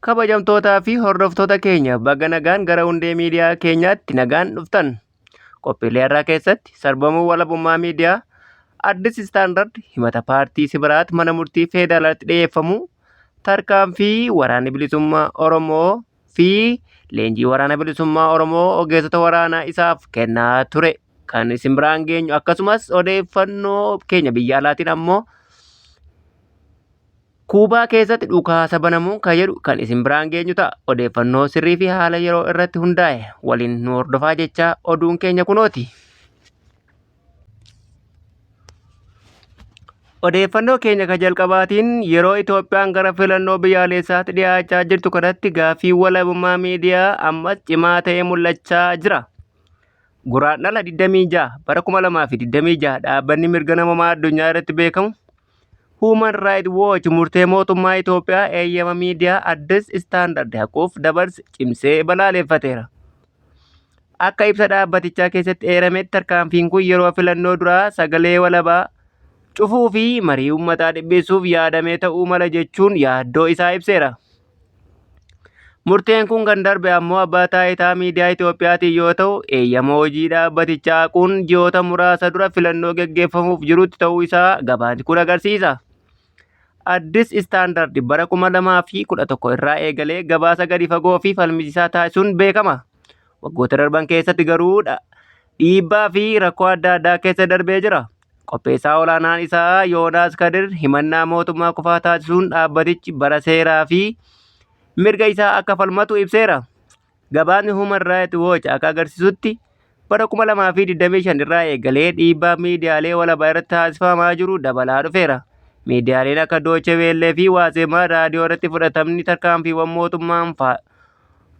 Kabajamtootaa fi hordoftoota keenya baga nagaan gara hundee miidiyaa keenyaatti nagaan dhuftan. Qophiilee har'aa keessatti sarbamuu walabummaa miidiyaa, Addis Standard himata paartii Sibiraat mana murtii federaalaatti dhiyeeffamuu, tarkaanfii waraanni bilisummaa Oromoo fi leenjii waraana bilisummaa Oromoo ogeessota waraanaa isaaf kennaa ture kan isin biraan geenyu akkasumas odeeffannoo keenya biyya alaatiin ammoo Kuubaa keessatti dhukaasa banamuun kan jedhu kan isin biraan geenyu ta'a. Odeeffannoo sirrii fi haala yeroo irratti hundaa'e waliin nu hordofaa jechaa oduun keenya kunooti. Odeeffannoo keenya kan jalqabaatiin yeroo Itoophiyaan gara filannoo biyyaalessaatti dhiyaachaa jirtu kanatti gaaffii walabummaa miidiyaa ammas cimaa ta'ee mul'achaa jira. Guraandhala 26 bara 2026 dhaabbanni mirga namoomaa addunyaa irratti beekamu Human Rights Watch murtee mootummaa Itoophiyaa eeyyama miidiyaa Addis Standard haquuf dabarse cimsee balaaleffateera. Akka ibsa dhaabbatichaa keessatti eerametti tarkaanfiin kun yeroo filannoo duraa sagalee walabaa cufuu fi marii uummataa dhiphisuuf yaadamee ta'uu mala jechuun yaaddoo isaa ibseera. Murteen kun kan darbe ammoo abbaa taayitaa miidiyaa Itoophiyaatiin yoo ta'u, eeyyama hojii dhaabbatichaa haquun ji'oota muraasa dura filannoo geggeeffamuuf jirutti ta'uu isaa gabaasni kun agarsiisa. Addis Standard bara 2011 irraa eegalee gabaasa gadi fagoo fi falmisiisaa taasisuun beekama. Waggoota darban keessatti garuu dhiibbaa fi rakkoo adda addaa keessa darbee jira. Qopheessaa olaanaan isaa Yoonaas Kadir himannaa mootummaa kufaa taasisuun dhaabbatichi bara seeraa fi mirga isaa akka falmatu ibseera. Gabaasni Human Rights Watch akka agarsiisutti bara 2025 irraa eegalee dhiibbaa miidiyaalee walabaa irratti taasifamaa jiru dabalaa dhufeera. Miidiyaaleen akka Dooche Weellee fi Waaseemaa raadiyoo irratti fudhatamni tarkaanfiiwwan mootummaan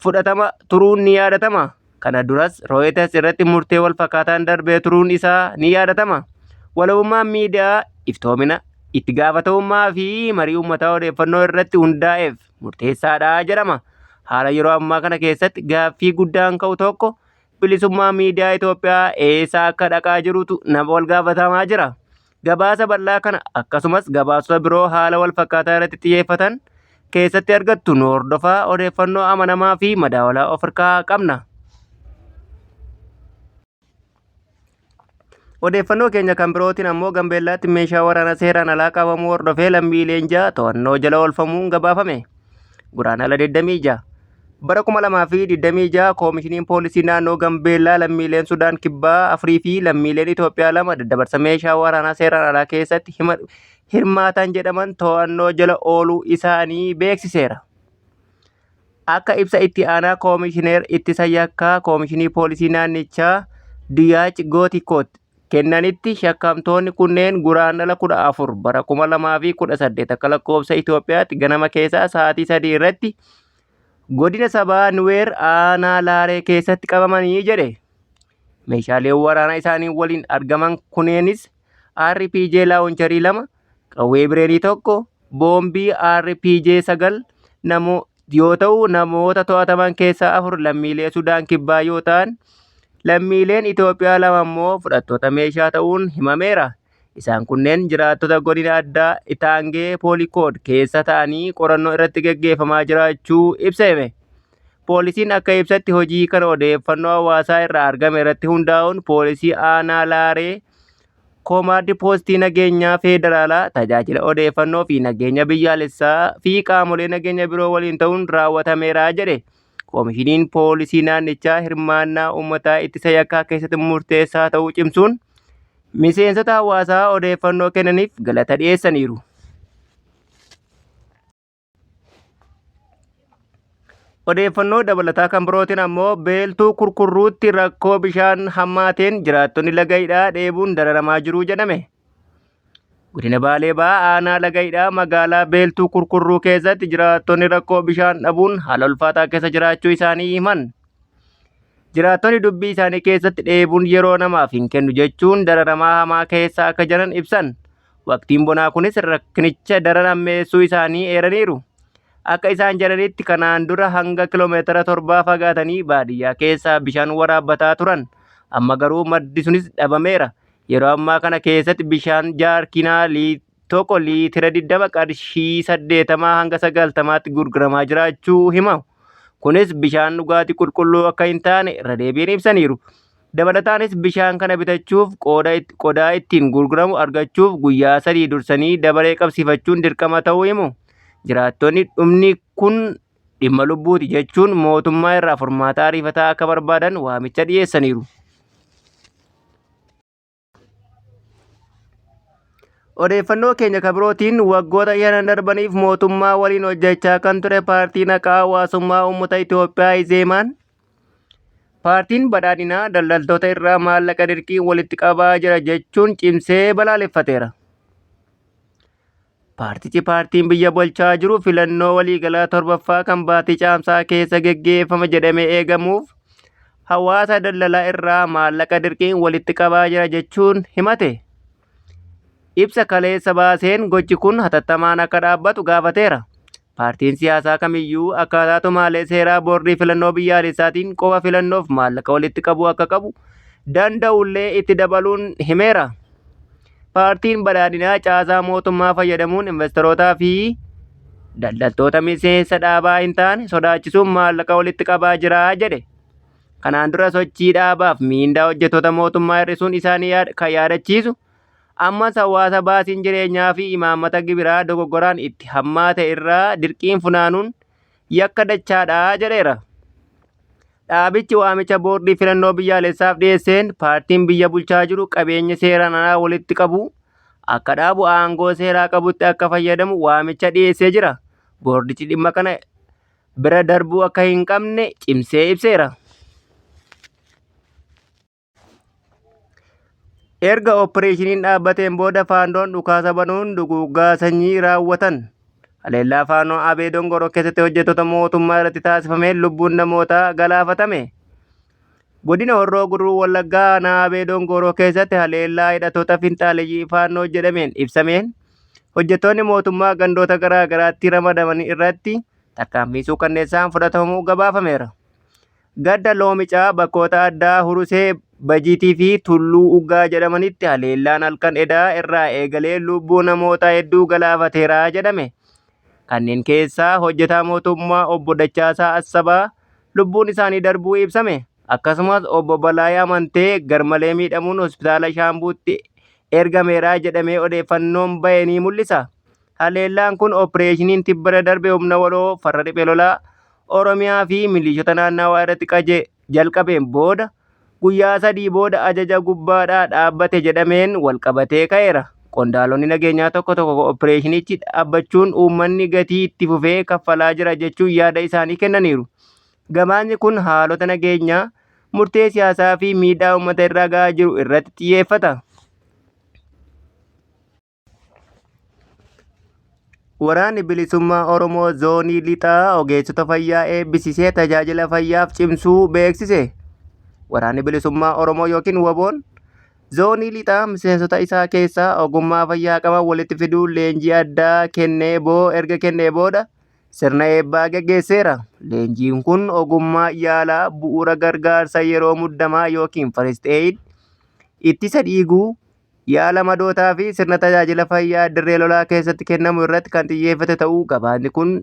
fudhatama turuun ni yaadatama. Kana duras Reuters irratti murtee wal fakkaataan darbee turuun isaa ni yaadatama. Walabummaan miidiyaa iftoomina, itti gaafatamummaa fi marii uummataa odeeffannoo irratti hundaa'eef murteessaadha jedhama. Haala yeroo ammaa kana keessatti gaaffii guddaan ka'u tokko bilisummaa miidiyaa Itoophiyaa eessa akka dhaqaa jirutu nama wal gaafatamaa jira. Gabaasa bal'aa kana akkasumas gabaasota biroo haala wal fakkaataa irratti xiyyeeffatan keessatti argattu nu hordofaa odeeffannoo amanamaa fi madaalawaa of harkaa qabna. Odeeffannoo keenya kan birootiin ammoo Gambeellaatti meeshaa waraanaa seeraan alaa qabamuu hordofee lammiileen 6 to'annoo jala oolfamuun gabaafame. Guraandhala 26 bara 2026 Koomishiniin Poolisii Naannoo Gambeellaa lammiileen Sudaan Kibbaa afurii fi lammiileen Itoophiyaa 2 daddabarsa meeshaa waraanaa seeraan alaa keessatti hirmaatan jedhaman to'annoo jala ooluu isaanii beeksiseera. Akka ibsa itti aanaa koomishineer ittisa yakkaa koomishinii poolisii naannichaa Diyaach Gootikoot kennanitti shakkamtoonni kunneen Guraandhala 14 bara 2018 akka lakkoofsa Itoophiyaatti ganama keessaa sa'aatii 3 irratti godina sabaa Nuweer aanaa Laaree keessatti qabamanii jedhe. Meeshaaleen waraanaa isaanii waliin argaman kunneenis RPG laawuncharii 2, qawwee bireenii 1, boombii RPG 9 namo yoo ta'u namoota to'ataman keessaa 4 lammiilee Sudaan Kibbaa yoo ta'an lammiileen Itoophiyaa 2 immoo fudhattoota meeshaa ta'uun himameera. Isaan kunneen jiraattota godina addaa Itaangee Poolikood keessa ta'anii qorannoo irratti geggeeffamaa jiraachuu ibsame. Poolisiin akka ibsatti hojii kana odeeffannoo hawaasaa irraa argame irratti hundaa'uun poolisii aanaa Laaree Koomaandi Poostii Nageenyaa Feederaalaa, Tajaajila Odeeffannoo fi Nageenya Biyyaalessaa fi qaamolee nageenya biroo waliin ta'uun raawwatameera jedhe. Koomishiniin Poolisii naannichaa hirmaannaa uummataa ittisa yakkaa keessatti murteessaa ta'uu cimsuun miseensota hawaasaa odeeffannoo kennaniif galata dhiyeessaniiru. Odeeffannoo dabalataa kan birootiin ammoo beeltuu kurkurruutti rakkoo bishaan hammaateen jiraattonni laga hidhaa dheebuun dararamaa jiru jedhame. Godina Baalee Bahaa aanaa laga hidhaa magaalaa beeltuu kurkurruu keessatti jiraattonni rakkoo bishaan dhabuun haala ulfaataa keessa jiraachuu isaanii himan. Jiraattonni dubbii isaanii keessatti dheebuun yeroo namaaf hin kennu jechuun dararamaa hamaa keessa akka jiran ibsan. Waqtiin bonaa kunis rakkinicha daran hammeessuu isaanii eeraniiru. Akka isaan jedhanitti kanaan dura hanga kiloomeetira 7 fagaatanii baadiyyaa keessaa bishaan waraabbataa turan. Amma garuu maddi sunis dhabameera. Yeroo ammaa kana keessatti bishaan jaarkiinaa tokko liitira 20 qarshii 80 hanga 90tti gurguramaa jiraachuu himamu. Kunis bishaan dhugaatii qulqulluu akka hin taane irra deebiin ibsaniiru. Dabalataanis bishaan kana bitachuuf qodaa ittiin gurguramu argachuuf guyyaa sadii dursanii dabaree qabsiifachuun dirqama ta'uu himu. Jiraattonni dhumni kun dhimma lubbuuti jechuun mootummaa irraa furmaata ariifataa akka barbaadan waamicha dhiyeessaniiru. Odeeffannoo keenya kan birootiin waggoota shanan darbaniif mootummaa waliin hojjechaa kan ture paartiin haqaa hawaasummaa uummata Itoophiyaa Izeemaan paartiin badhaadhinaa daldaltoota irraa maallaqa dirqiin walitti qabaa jira jechuun cimsee balaaleffateera. Paartichi paartiin biyya bulchaa jiru filannoo waliigalaa torbaffaa kan baatii Caamsaa keessa geggeeffama jedhamee eegamuuf hawaasa daldalaa irraa maallaqa dirqiin walitti qabaa jira jechuun himate. Ibsa kaleessa baaseen gochi kun hatattamaan akka dhaabbatu gaafateera. Paartiin siyaasaa kamiyyuu akkaataa tumaalee seeraa boordii filannoo biyyaalessaatiin qofa filannoof maallaqa walitti qabuu akka qabu danda'ullee itti dabaluun himeera. Paartiin badhaadhinaa caasaa mootummaa fayyadamuun invastarootaa fi daldaltoota miseensa dhaabaa hin taane sodaachisuun maallaqa walitti qabaa jira jedhe. Kanaan dura sochii dhaabaaf miindaa hojjettoota mootummaa hir'isuun isaanii kan yaadachiisu ammas hawaasa baasiin jireenyaa fi imaammata gibiraa dogoggoraan itti hammaate irraa dirqiin funaanuun yakka dachaadha jedheera. Dhaabichi waamicha boordii filannoo biyyaalessaaf dhiyeesseen paartiin biyya bulchaa jiru qabeenya seeraan alaa walitti qabu akka dhaabu aangoo seeraa qabutti akka fayyadamu waamicha dhiyeessee jira. Boordichi dhimma kana bira darbuu akka hin qabne cimsee ibseera. Erga oppireeshiniin dhaabbateen booda Faannoon dhukaasa banuun duguuggaa sanyii raawwatan. Haleellaa Faannoo Abee Dongoroo keessatti hojjettoota mootummaa irratti taasifameen lubbuun namootaa galaafatame. Godina Horroo Guduruu Wallaggaa aanaa Abee Dongoroo keessatti haleellaa hidhattoota finxaaleyyii Faannoo jedhameen ibsameen hojjettoonni mootummaa gandoota garaa garaatti ramadaman irratti tarkaanfii suukanneessaan fudhatamuu gabaafameera. Ganda Loomicaa bakkoota addaa Hurusee, Bajiitii fi Tulluu Uggaa jedhamanitti haleellaan halkan edaa irraa eegalee lubbuu namoota hedduu galaafateera jedhame. Kanneen keessaa hojjetaa mootummaa obbo Dachaasaa Assabaa lubbuun isaanii darbuu ibsame. Akkasumas obbo Balaay Amantee garmalee miidhamuun hospitaala Shaambuutti ergameera jedhamee odeeffannoon bahe ni mul'isa. Haleellaan kun oppireeshiniin tibbana darbe humna waloo farra riphee lolaa Oromiyaa fi miliishota naannawaa irratti qaje jalqabeen booda guyyaa sadii booda ajaja gubbaadhaa dhaabbate jedhameen walqabatee ka'eera. Qondaalonni nageenyaa tokko tokko oppireeshinichi dhaabbachuun uummanni gatii itti fufee kaffalaa jira jechuun yaada isaanii kennaniiru. Gabaasni kun haalota nageenyaa, murtee siyaasaa fi miidhaa uummata irra gahaa jiru irratti xiyyeeffata. Waraanni Bilisummaa Oromoo Zoonii Lixaa ogeessota fayyaa eebbisiisee tajaajila fayyaaf cimsuu beeksise. Waraanni Bilisummaa Oromoo yookiin WBOn Zoonii Lixaa miseensota isaa keessaa ogummaa fayyaa qaban walitti fiduun leenjii addaa kennee boo erga kennee booda sirna eebbaa geggeesseera. Leenjiin kun ogummaa yaalaa bu'uura gargaarsa yeroo muddamaa yookiin first aid, ittisa dhiiguu, Yaala madootaa fi sirna tajaajila fayyaa dirree lolaa keessatti kennamu irratti kan xiyyeeffate ta'uu gabaasni kun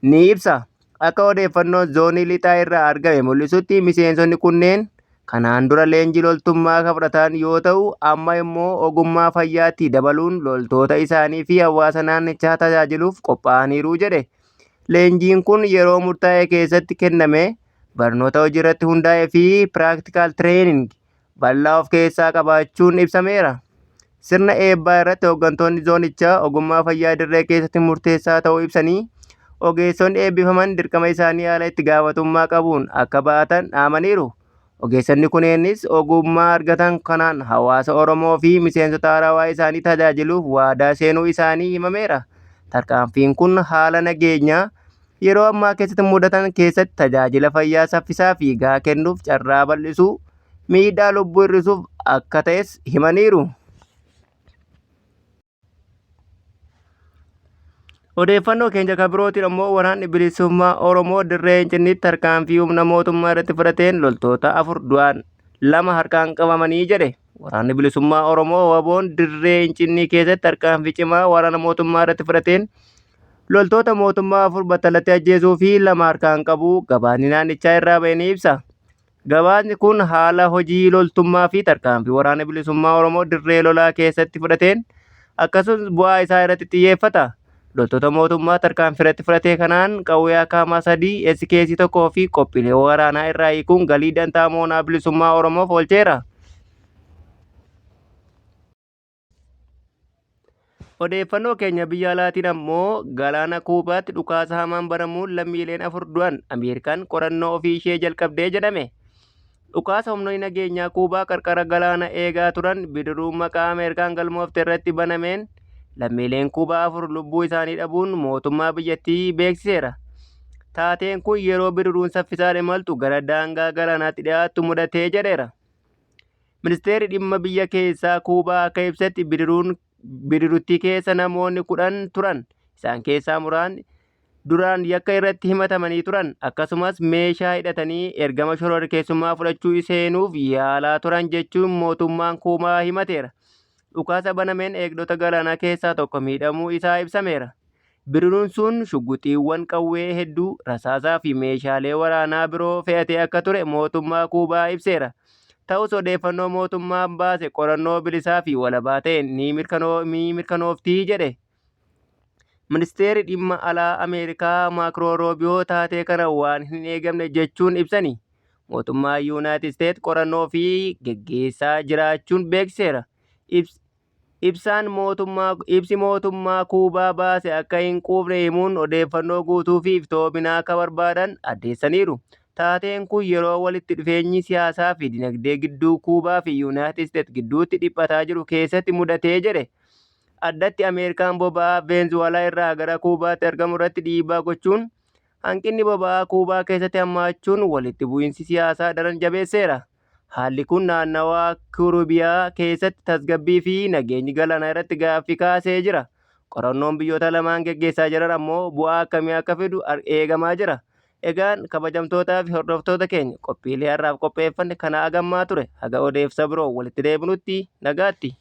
ni ibsa. Akka odeeffannoon zoonii lixaa irraa argame mul'isutti miseensonni kunneen kanaan dura leenjii loltummaa kan fudhatan yoo ta'u, amma immoo ogummaa fayyaatti dabaluun loltoota isaanii fi hawaasa naannichaa tajaajiluuf qophaa'aniiru jedhe. Leenjiin kun yeroo murtaa'e keessatti kenname barnoota hojiirratti hundaa'e fi practical training bal'aa of keessaa qabaachuun ibsameera. Sirna eebbaa irratti hooggantoonni zoonichaa ogummaa fayyaa dirree keessatti murteessaa ta'uu ibsanii, ogeessonni eebbifaman dirqama isaanii haala itti gaafatummaa qabuun akka ba'atan dhaamaniiru. Ogeessonni kunneenis ogummaa argatan kanaan hawaasa Oromoo fi miseensota haarawaa isaanii tajaajiluuf waadaa seenuu isaanii himameera. Tarkaanfiin kun haala nageenyaa yeroo ammaa keessatti mudatan keessatti tajaajila fayyaa saffisaa fi gahaa kennuuf carraa bal'isuu miidhaa lubbuu hir'isuuf akka ta'es himaniiru. Odeeffannoo keenya kan birootiin ammoo waraanni bilisummaa Oromoo dirree Incinniitti tarkaanfii humna mootummaa irratti fudhateen loltoota afur du'aan 2 harkaan qabamanii jedhe. Waraanni Bilisummaa Oromoo WBOn dirree Incinnii keessatti tarkaanfii cimaa waraana mootummaa irratti fudhateen loltoota mootummaa 4 battalatti ajjeesuu fi 2 harkaan qabuu gabaasni naannichaa irraa ba'e ni ibsa. Gabaasni kun haala hojii loltummaa fi tarkaanfii Waraana Bilisummaa Oromoo dirree lolaa keessatti fudhateen akkasumas bu'aa isaa irratti xiyyeeffata. Loltoota mootummaa tarkaanfii irratti fudhatee kanaan qawwee akaamaa 3, SKS 1 fi qophiilee waraanaa irraa hiikuun galii dantaa moonaa bilisummaa Oromoof oolcheera. Odeeffannoo keenya biyya alaatiin ammoo galaana Kuubaatti dhukaasa hamaan banamuun lammiileen 4 du'an Ameerikaan qorannoo ofii ishee jalqabdee jedhame. Dhukaasa humnoonni nageenyaa Kuubaa qarqara galaana eegaa turan bidiruu maqaa Ameerikaan galmoofte irratti banameen lammiileen Kuubaa 4 lubbuu isaanii dhabuun mootummaa biyyattii beeksiseera. Taateen kun yeroo bidiruun saffisaan imaltu gara daangaa galaanaatti dhiyaattu mudatee jedheera. Ministeerri dhimma biyya keessaa Kuubaa akka ibsetti bidiruun bidiruttii keessa namoonni 10 turan. Isaan keessaa muraasni duraan yakka irratti himatamanii turan. Akkasumas meeshaa hidhatanii ergama shororkeessummaa fudhachuu seenuuf yaalaa turan jechuun mootummaan Kuubaa himateera. Dhukaasa banameen eegdota galaanaa keessaa tokko miidhamuu isaa ibsameera. Bidiruun sun shugguxiiwwan qawwee hedduu, rasaasaa fi meeshaalee waraanaa biroo fe'atee akka ture mootummaa Kuubaa ibseera. Ta'us odeeffannoo mootummaan baase qorannoo bilisaa fi walabaa ta'een ni mirkanoofti jedhe. Ministeerri dhimma alaa Ameerikaa Maakroo Roobiyoo taatee kana waan hin eegamne jechuun ibsani. Mootummaan Yuunaayitid Isteet qorannoo ofii geggeessaa jiraachuun beeksiseera. Ibsaan mootummaa ibsi mootummaa Kuubaa baase akka hin quufne himuun odeeffannoo guutuu fi iftoomina akka barbaadan addeessaniiru. Taateen kun yeroo walitti dhufeenyi siyaasaa fi dinagdee gidduu Kuubaa fi Yuunaayitid Isteets gidduutti dhiphataa jiru keessatti mudatee jedhe. Addatti Ameerikaan boba'aa Veenzuwaalaa irraa gara Kuubaatti argamu irratti dhiibbaa gochuun hanqinni boba'aa Kuubaa keessatti hammaachuun walitti bu'iinsi siyaasaa daran jabeesseera. Haalli kun naannawaa Kurubiyaa keessatti tasgabbii fi nageenyi galaanaa irratti gaaffii kaasee jira. Qorannoon biyyoota lamaan geggeessaa jiran ammoo bu'aa akkamii akka fidu eegamaa jira. Egaan kabajamtootaa fi hordoftoota keenya qophiilee har'aaf qopheeffanne kana hagammaa ture. Haga odeessa biroo walitti deebinutti nagaatti.